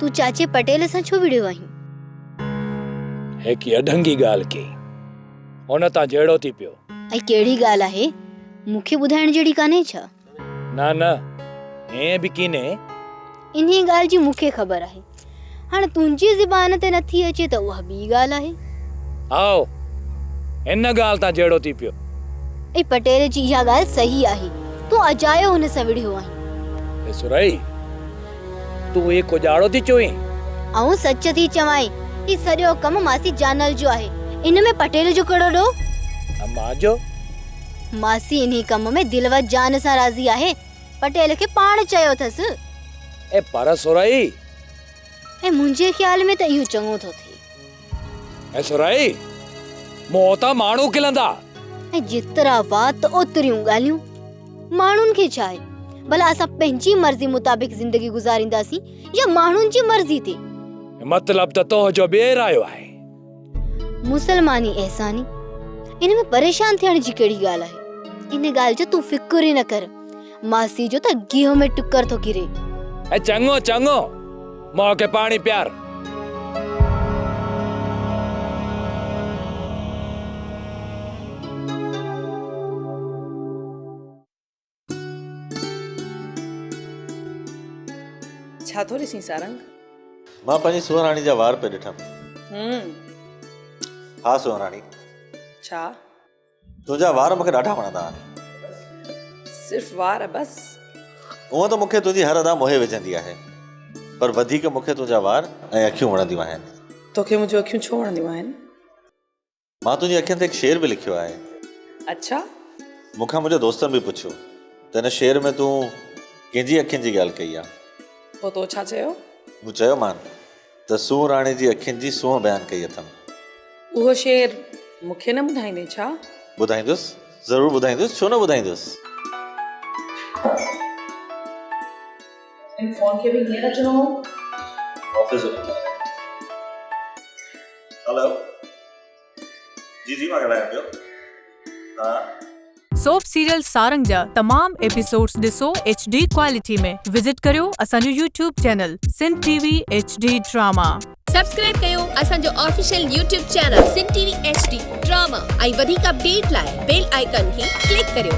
تون چاچي پٽيل سان ڇو وڙهيو آهين؟ هيڪي اڍنگي ڳالهه ڪئي. ان تان جهيڙو ٿي پيو. ۽ ڪهڙي ڳالهه آهي؟ مون کي ٻڌائڻ جهڙي ڪانهي ڇا؟ نه نه، ائين به ڪينهي. انهيء ڳالهه جي مون کي خبر آهي. هاڻ تنهنجي زبان تي نٿي اچي ته اها ٻي ڳالهه آهي. هائو، ان ڳالهه تان جهيڙو ٿي پيو. اي پٽيل جي اها ڳالهه صحيح آهي. تون اجايو هن سان وڙهيو آهين. اي سرهي، تون هي ڪڄاڙو ٿي چوين؟ آئون سچ ٿي چوانء. هي سڄو ڪم ماسي جانل جو آهي. ان ۾ پٽيل جو ڪهڙو ڏوهه؟ ۽ مان جو؟ ماسي انهي ڪم ۾ دل و جان سان راضي آهي. پٽيل کي پاڻ چيو اٿس. اي پر سرهي! ۽ منهنجي خيال ۾ ته اهو چڱو ٿو ٿئي. اي سرهي! مون تان ماڻهو کلندا. ۽ جيترا وات اوتريون ڳالهيون. ماڻهن کي ڇا آهي؟ ڀلا اسان پنهنجي مرضي مطابق زندگي گذارينداسين يا ماڻهن جي مرضي تي؟ مطلب ته تنهنجو ٻير آيو آهي. مسلماني احساني، ان ۾ پريشان ٿيڻ جي ڪهڙي ڳالهه آهي؟ ان ڳالهه جو تون فڪر ئي نه ڪر. ماسي جو ته گيهه ۾ ٽڪر ٿو ڪري. اي چڱو چڱو، مون کي پاڻي پيار. ڇا ٿو ڏسين سارنگ؟ مان پنهنجي سونهن راڻي جا وار پئي ڏٺم. هم. ها سونهن راڻي. ڇا؟ تنهنجا وار مون کي ڏاڍا وڻندا آهن. صرف وار بس؟ هونء ته مون کي تنهنجي هر ادا موهي وجهندي آهي، پر وڌيڪ مون کي تنهنجا وار ۽ اکيون وڻنديون آهن. توکي منهنجون اکيون ڇو وڻنديون آهن؟ مان تنهنجي اکين تي هڪ شعر به لکيو آهي. اڇا. مون کان منهنجي دوستن به پڇيو ته هن شعر ۾ تون ڪنهن جي اکين جي ڳالهه ڪئي آهي؟ پوء تو ڇا چيو؟ مون چيومان ته سونهن راڻي جي اکين جي سونهن بيان ڪئي اٿم. اهو شعر مون کي نه ٻڌائيندين ڇا؟ ٻڌائيندس، ضرور ٻڌائيندس، ڇو نه ٻڌائيندس. ان فون کي به هينئر اچڻو هو. آفيس جو نمبر آهي. هلو. جي جي مان ڳالهايان پيو. ها. سوپ سيريل سارنگ جا تمام ايپيسوڊز ڏسو ايڇ ڊي ڪوالٽي ۾ وزٽ ڪريو اسان جو YouTube channel Sindh T V H D drama. Subscribe ڪيو اسان جو official YouTube channel Sindh T V H D drama ۽ وڌيڪ اپڊيٽ لاء بيل آئيڪان کي ڪلڪ ڪريو.